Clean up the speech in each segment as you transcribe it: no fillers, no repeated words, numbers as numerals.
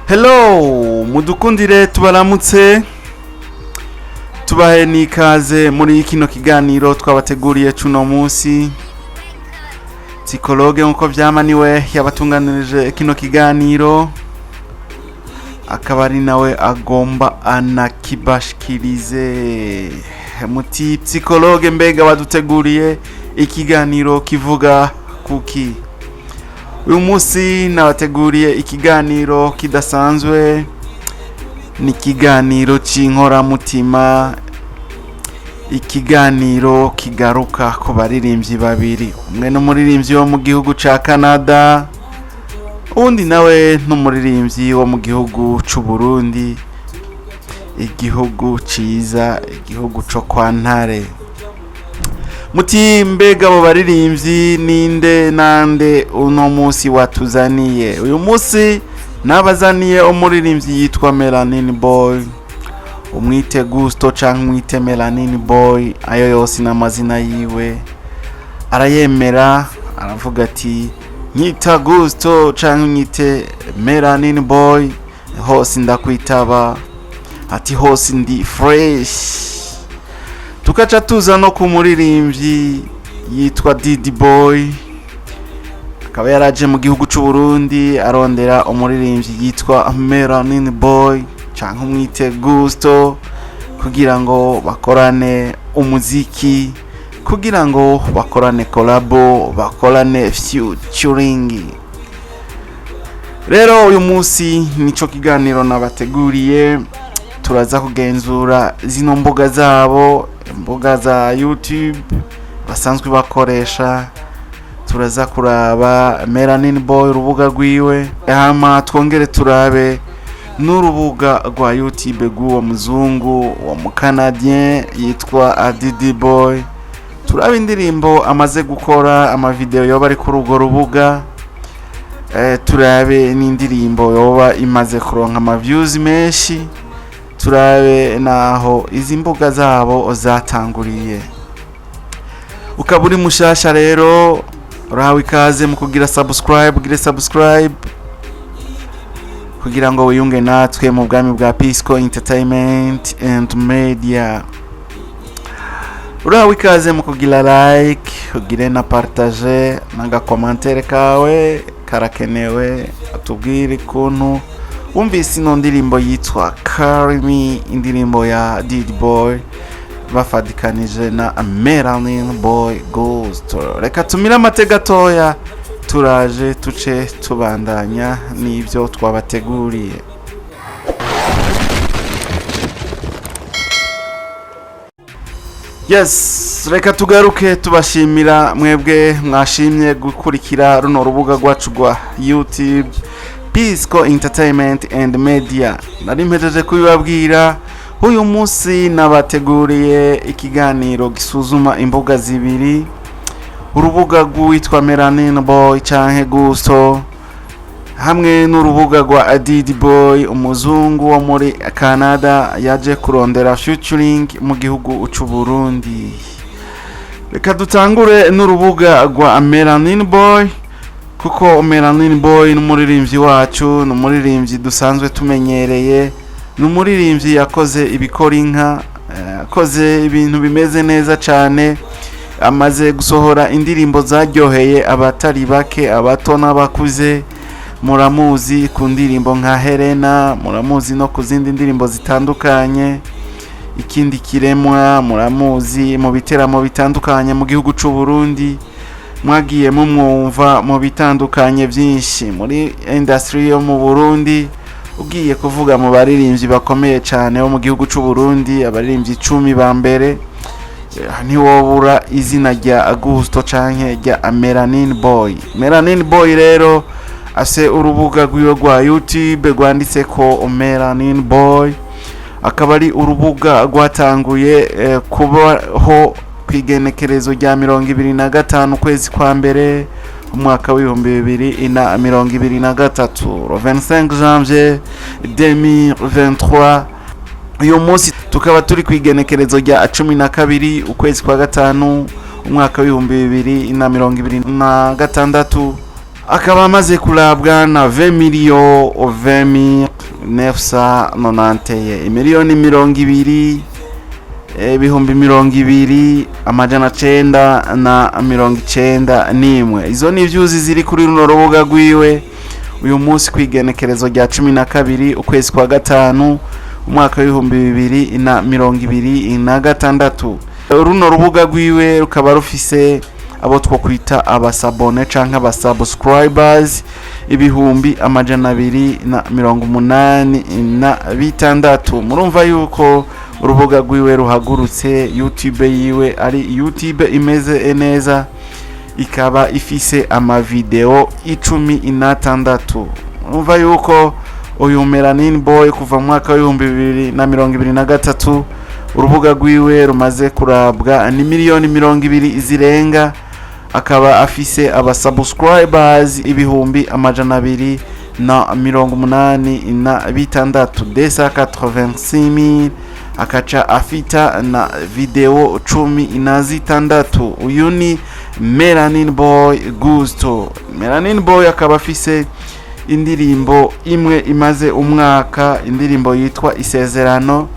Hello, mudukundire tubaramutse, tubahe n'ikaze muri kino kiganiro twabateguriye cuno munsi. Psychologue nkuko vyama niwe yabatunganirije kino kiganiro, akaba ari nawe agomba anakibashikirize. Muti psychologue, mbega baduteguriye ikiganiro kivuga kuki? Uyu munsi nabateguriye ikiganiro kidasanzwe, ni ikiganiro c'inkoramutima, ikiganiro kigaruka ku baririmbyi babiri. Umwe n'umuririmbyi wo mu gihugu ca Canada, uwundi nawe n'umuririmbyi wo mu gihugu c'u Burundi, igihugu ciza, igihugu co kwa Ntare. Muti mbega abo baririmbyi ninde nande uno munsi watuzaniye? Uyu munsi nabazaniye umuririmbyi yitwa Melanin Boy, umwite Gusto canke umwite Melanin Boy, ayo yose n'amazina yiwe arayemera. Aravuga ati nyita Gusto canke unyite Melanin Boy, hose ndakwitaba, ati hose ndi fresh. Tukaca tuza no ku muririmbyi yitwa Didi Boy, akaba yaraje mu gihugu c'u Burundi arondera umuririmbyi yitwa Melanin Boy canke umwite Gusto, kugira ngo bakorane umuziki, kugira ngo bakorane collabo, bakorane featuring. Rero uyu munsi nico kiganiro nabateguriye. Turaza kugenzura zino mbuga zabo, imbuga za YouTube basanzwe bakoresha. Turaza kuraba Melanin Boy, urubuga rwiwe, hama twongere turabe n'urubuga rwa YouTube rw'uwo muzungu, uwo mukanadien yitwa Didi Boy. Turabe indirimbo amaze gukora, amavideo yoba ari kuri urwo rubuga, turabe n'indirimbo yoba imaze kuronka ama views menshi, turabe naho izi mbuga zabo zatanguriye. Ukaba uri mushasha rero, urahawe ikaze mu kugira subscribe. Ugire subscribe kugira ngo wiyunge natwe mu bwami bwa Pisco Entertainment and Media. Urahawe ikaze mu kugira like, ugire na partage, n'agakomantere kawe karakenewe, atubwire ukuntu wumvise ino ndirimbo yitwa Carry Me, indirimbo ya Didi Boy bafadikanije na Melanin Boy Ghost. Reka tumire amate gatoya, turaje tuce tubandanya n'ibyo twabateguriye. Yes, reka tugaruke tubashimira mwebwe mwashimye gukurikira runo rubuga rwacu rwa YouTube Pisco Entertainment and Media. Nari mpejeje kubibabwira, uyu munsi nabateguriye ikiganiro gisuzuma imbuga zibiri: urubuga rw'uwitwa Melanin Boy canke Gusto, hamwe n'urubuga rwa Didi Boy, umuzungu wo muri Canada yaje kurondera featuring mu gihugu c'u Burundi. Reka dutangure n'urubuga rwa Melanin Boy, kuko Melanin Boy ni umuririmbyi wacu, ni umuririmbyi dusanzwe tumenyereye, ni umuririmbyi yakoze ibikora inka, yakoze ibintu bimeze neza cyane, amaze gusohora indirimbo zaryoheye abatari bake, abato n'abakuze. Muramuzi ku ndirimbo nka Helena, muramuzi no ku zindi ndirimbo zitandukanye, ikindi kiremwa, muramuzi mu biteramo bitandukanye mu gihugu c'u Burundi, mwagiye mumwumva mu bitandukanye byinshi muri industry yo mu Burundi. Ugiye kuvuga mu baririmbyi bakomeye cyane bo mu gihugu c'u Burundi, abaririmbyi 10 ba mbere, ntiwobura izina rya Augusto canke rya Melanin Boy. Melanin Boy rero ase urubuga rwiwe rwa YouTube rwanditse ko Melanin Boy, akaba ari urubuga rwatanguye kubaho ku igenekerezo rya 25 ukwezi kwa mbere umwaka w'2023, le 25 janvier 2023. Uyu munsi tukaba turi ku igenekerezo rya 12 ukwezi kwa gatanu umwaka w'2026, akaba amaze kurabwa na 20 millions 20. 991, 20 000 000, 20,991. Izo ni views ziri kuri runo rubuga rwiwe uyu munsi, kwigenekerezo rya 12 ukwezi kwa gatanu, umwaka w'2026. Runo rubuga rwiwe rukaba rufise abo twokwita aba abonnés canke aba subscribers 286,000. Murumva yuko urubuga rwiwe ruhagurutse. YouTube yiwe ari YouTube imeze neza, ikaba ifise amavideo 16. Urumva yuko uyu Melanin Boy, kuva mu mwaka w'2023, urubuga rwiwe rumaze kurabwa ni 20 000 000 zirenga, akaba afise aba subscribers 286,000, 286 000, akaca afita na video 16. Uyu ni Melanin Boy Gusto. Melanin Boy akaba afise indirimbo imwe imaze umwaka, indirimbo yitwa Isezerano,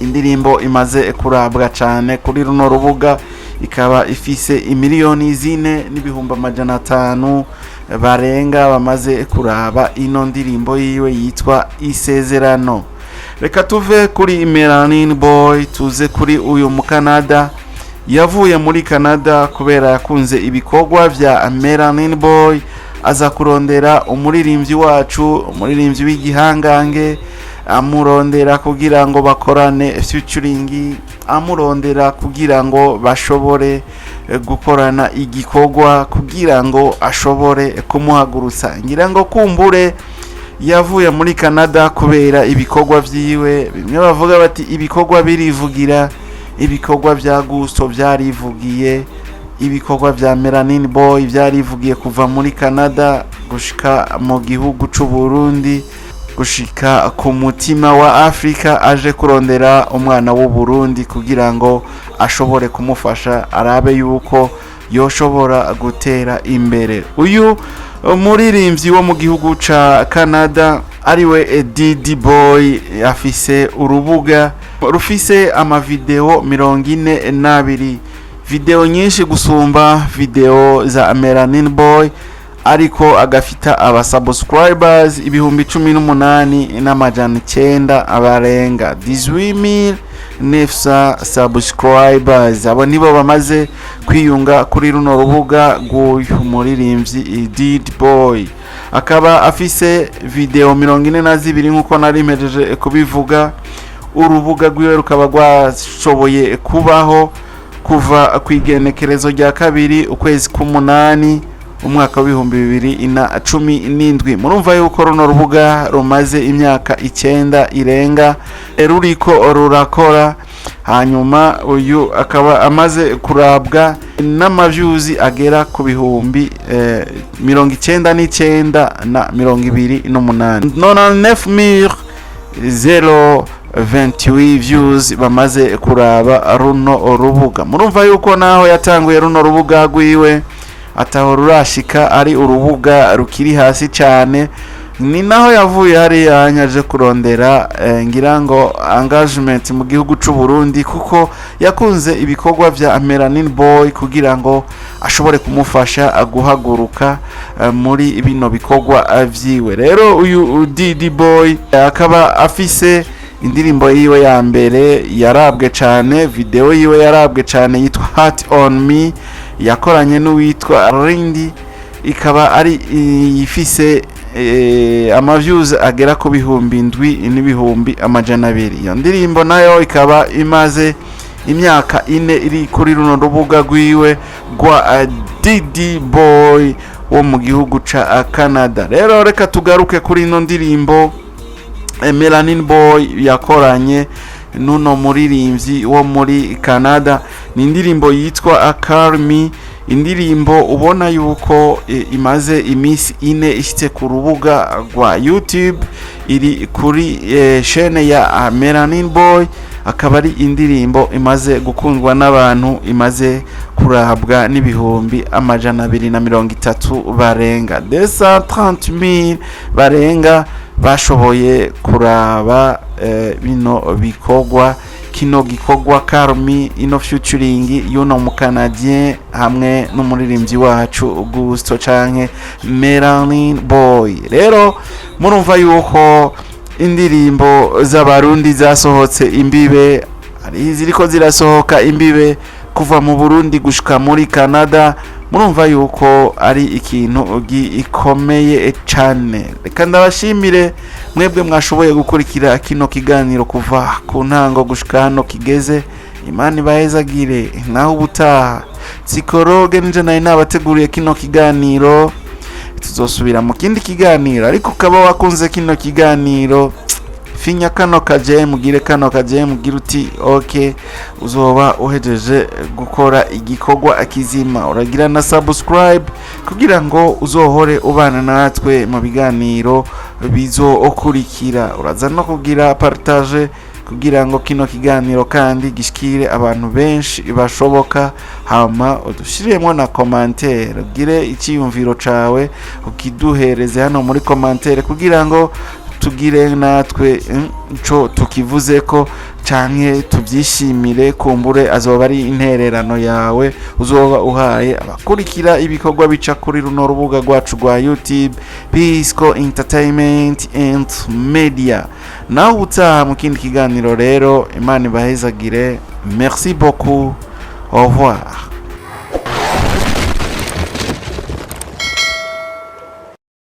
indirimbo imaze kurabwa cyane kuri runo rubuga, ikaba ifise 4,500,000 barenga bamaze kuraba ino ndirimbo yiwe yitwa Isezerano. Reka tuve kuri Melanin Boy, tuze kuri uyu Mukanada yavuye muri Canada kubera yakunze ibikorwa vya Melanin Boy, aza kurondera umuririmbyi wacu, umuririmbyi w'igihangange, amurondera kugira ngo bakorane featuring, amurondera kugira ngo bashobore gukorana igikorwa, kugira ngo ashobore kumuhagurutsa. Ngira ngo kumbure yavuye muri Canada kubera ibikorwa vyiwe. Bimwe bavuga bati ibikorwa birivugira. Ibikorwa vya Gusto vyarivugiye, ibikorwa vya Melanin Boy vyarivugiye, kuva muri Canada gushika mu gihugu c'u Burundi, gushika ku mutima wa Afrika, aje kurondera umwana w'u Burundi kugira ngo ashobore kumufasha, arabe yuko yoshobora gutera imbere. Uyu muririmbyi wo mu gihugu ca Canada, ariwe Didi Boy, afise urubuga rufise amavideo 42, video nyinshi gusumba video za Melanin Boy, ariko agafita aba subscribers 18,900 abarenga, 18,900 subscribers. Abo nibo bamaze kwiyunga kuri runo rubuga rw'uyu muririmbyi Didi Boy. Akaba afise video 42, nk'uko nari mpejeje kubivuga. Urubuga rwiwe rukaba rwashoboye kubaho kuva ku igenekerezo rya 2 ukwezi k'umunani, umwaka w'2017. Murumva yuko runo rubuga rumaze imyaka 9 irenga ruriko rurakora. Hanyuma uyu akaba amaze kurabwa n'ama views agera ku 99,028, 99 028 views bamaze kuraba runo rubuga. Murumva yuko naho yatanguye runo rubuga rwiwe ataho rurashika, ari urubuga rukiri hasi cyane. Ni naho yavuye hariya aje kurondera ngira ngo engagement mu gihugu c'u Burundi, kuko yakunze ibikorwa vya Melanin Boy, kugira ngo ashobore kumufasha guhaguruka muri bino bikorwa vyiwe. Rero uyu Didi Boy akaba afise indirimbo yiwe ya mbere yarabwe cyane, video yiwe yarabwe cyane, yitwa Heart on Me, yakoranye n'uwitwa Rindi, ikaba ari ifise ama views agera ku 7,200,000. Iyo ndirimbo nayo ikaba imaze imyaka 4 iri kuri runo rubuga rwiwe rwa Didi Boy wo mu gihugu ca Canada. Rero reka tugaruke kuri ino ndirimbo Melanin Boy yakoranye n'uno muririmbyi wo muri Canada. Ni indirimbo yitwa Call Me, indirimbo ubona yuko imaze iminsi 4 ishyitse ku rubuga rwa YouTube, iri kuri chaîne ya Melanin Boy. Akaba ari indirimbo imaze gukundwa n'abantu, imaze kurabwa n'230,000 barenga, 230 000 barenga. Bashoboye kuraba bino bikorwa, kino gikorwa Karmi, ino featuring y'uno mukanadien hamwe n'umuririmbyi wacu Gusto canke Melanin Boy. Rero murumva yuko indirimbo z'Abarundi zasohotse imbibe, hari iziriko zirasohoka imbibe kuva mu Burundi gushika muri Canada. Murumva yuko ari ikintu gikomeye cane. Reka ndabashimire mwebwe mwashoboye gukurikira kino kiganiro kuva ku ntango gushika hano kigeze. Imana ibahezagire. Naho ubutaha, psikologe nije nari nabateguriye kino kiganiro. Tuzosubira mu kindi kiganiro, ariko ukaba wakunze kino kiganiro, finya kano kaje, mugire kano kaje, mugire uti ok, uzoba uhejeje gukora igikorwa kizima. Uragira na subscribe kugira ngo uzohore ubana natwe mu biganiro bizokurikira. Uraza no kugira partage kugira ngo kino kiganiro kandi gishikire abantu benshi bashoboka. Hama udushiremo na commentaire, ugire icyiyumviro cawe ukiduhereze hano muri commentaire kugira ngo tugire natwe ico tukivuze ko canke tubyishimire. Kumbure azoba ari intererano yawe uzoba uhaye abakurikira ibikorwa bica kuri runo rubuga rwacu rwa YouTube, Pisco Entertainment and Media. Nawe ubutaha mu kindi kiganiro. Rero Imana ibahezagire. Merci beaucoup, au revoir.